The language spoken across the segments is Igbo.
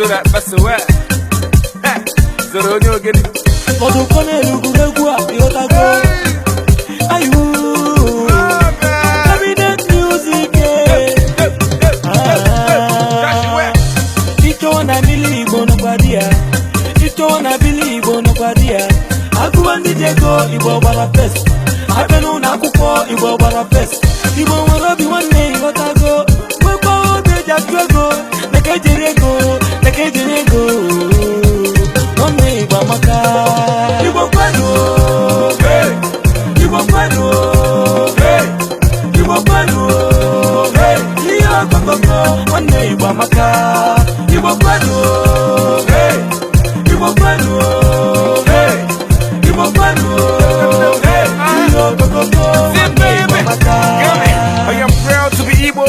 Zoro akpasowa. Zoro onye ogene. Ọdụkọ na-erugwuregwu a ịghọtago. Ayiwu. Cabinet music. Ah. Ịchọwa na bili Igbo nọkwa di ya. Ịchọwa na bili Igbo nọkwa di ya. Agụwa ndị ji ego Igbo gbara fest. Abịa n'ụlọ akwụkwọ Igbo gbara fest. Igbo nwere obi nwanne ịghọtago. Nwekwa obi eji achụ ego. Maka ejiri ego, maka ejiri ego. Nwanne Igbo amaka. Igbo kwenu. Hey! Igbo kwenu. Hey! Igbo kwenu. Hey! Ihe ọkọkọkọ nwanne Igbo amaka. Igbo kwenu. Hey! Igbo kwenu. Hey! Igbo kwenu. Hey! Ihe ọkọkọkọ nwanne Igbo amaka. I am proud to be Igbo,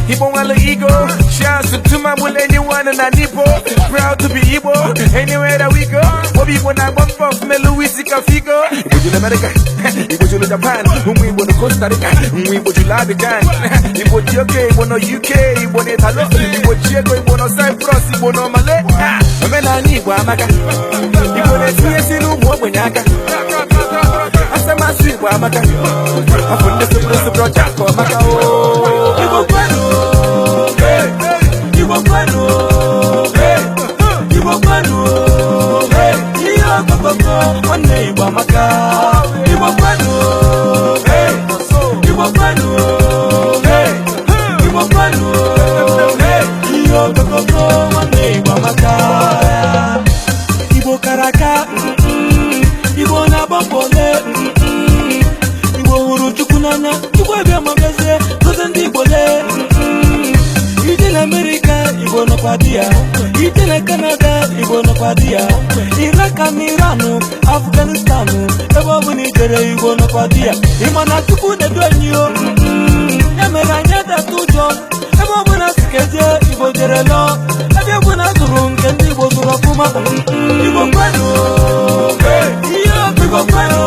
Igbo nwere ego. Shouts to my will anyone in Igbo. Proud to be Igbo, anywhere that we go. Obi Igbo na bump off me Louis Figo. Igbo julu America, Igbo julu Japan, ụmụ Igbo no Costa Rica, ụmụ Igbo julu Abidjan. Igbo ji oke, Igbo no UK, Igbo na Italo, Igbo ji ego, Igbo no Cyprus, Igbo no Malay. Omenala Igbo amaka. Igbo na-etinyesi n'ụmụ ogbenye aka. Asamasụ Igbo amaka. Afọ ndị sụpụrụ sụpụrụ ọcha ka ọ maka o. Igbo kwenu. Hey! Igbo kwenu. Hey! Igbo kwenu. Hey! Ihe ọkọkọkọ nwanne Igbo amaka. Igbo kwenu. Hey! Igbo kwenu. Hey! Igbo kwenu. Hey! Ihe ọkọkọkọ nwanne Igbo amaka. Igbo kara aka. Igbo na-agba mbọ le. Igbo hụrụ Chukwu n'anya. Chukwu abịa ma bịazie gozie ndị Igbo lee. Ije na Amerịka Igbo nọkwa di ya. Ije na Kanada Igbo nọkwa di ya. Iraq na Iran, Afghanistan, ebe ọ bụla ijere Igbo nọkwa di ya. Ịma na Chukwu na-edu anyị o. Ya mere anyị adata ụjọ. Ebe ọ bụla si ka eje Igbo jere lọọ. Ebe ọ bụla zụrụ nke ndị Igbo zụrụ ọfụma. Igbo kwenu. Hey! Ihe Igbo kwenu.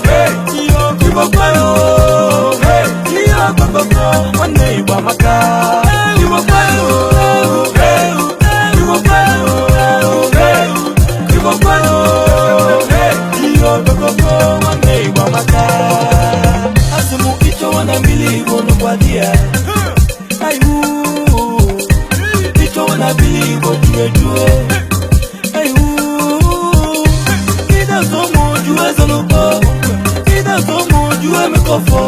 Hey! Igbo kwenu. Hey! Ihe ọkọkọkọ nwanne Igbo amaka. Igbo kwenu. Hey! Igbo kwenu. Hey! Igbo kwenu. Hey! Ihe ọkọkọkọ nwanne Igbo amaka. Asị m ịchọwa na mmiri Igbo nọkwa di ya. Ayiwu. Ịchọwa na mmiri Igbo juru eju. Ayiwu. Ịdazo ụmụ ju ezolukpo. Ịdazo ụmụ ju emekọfọ.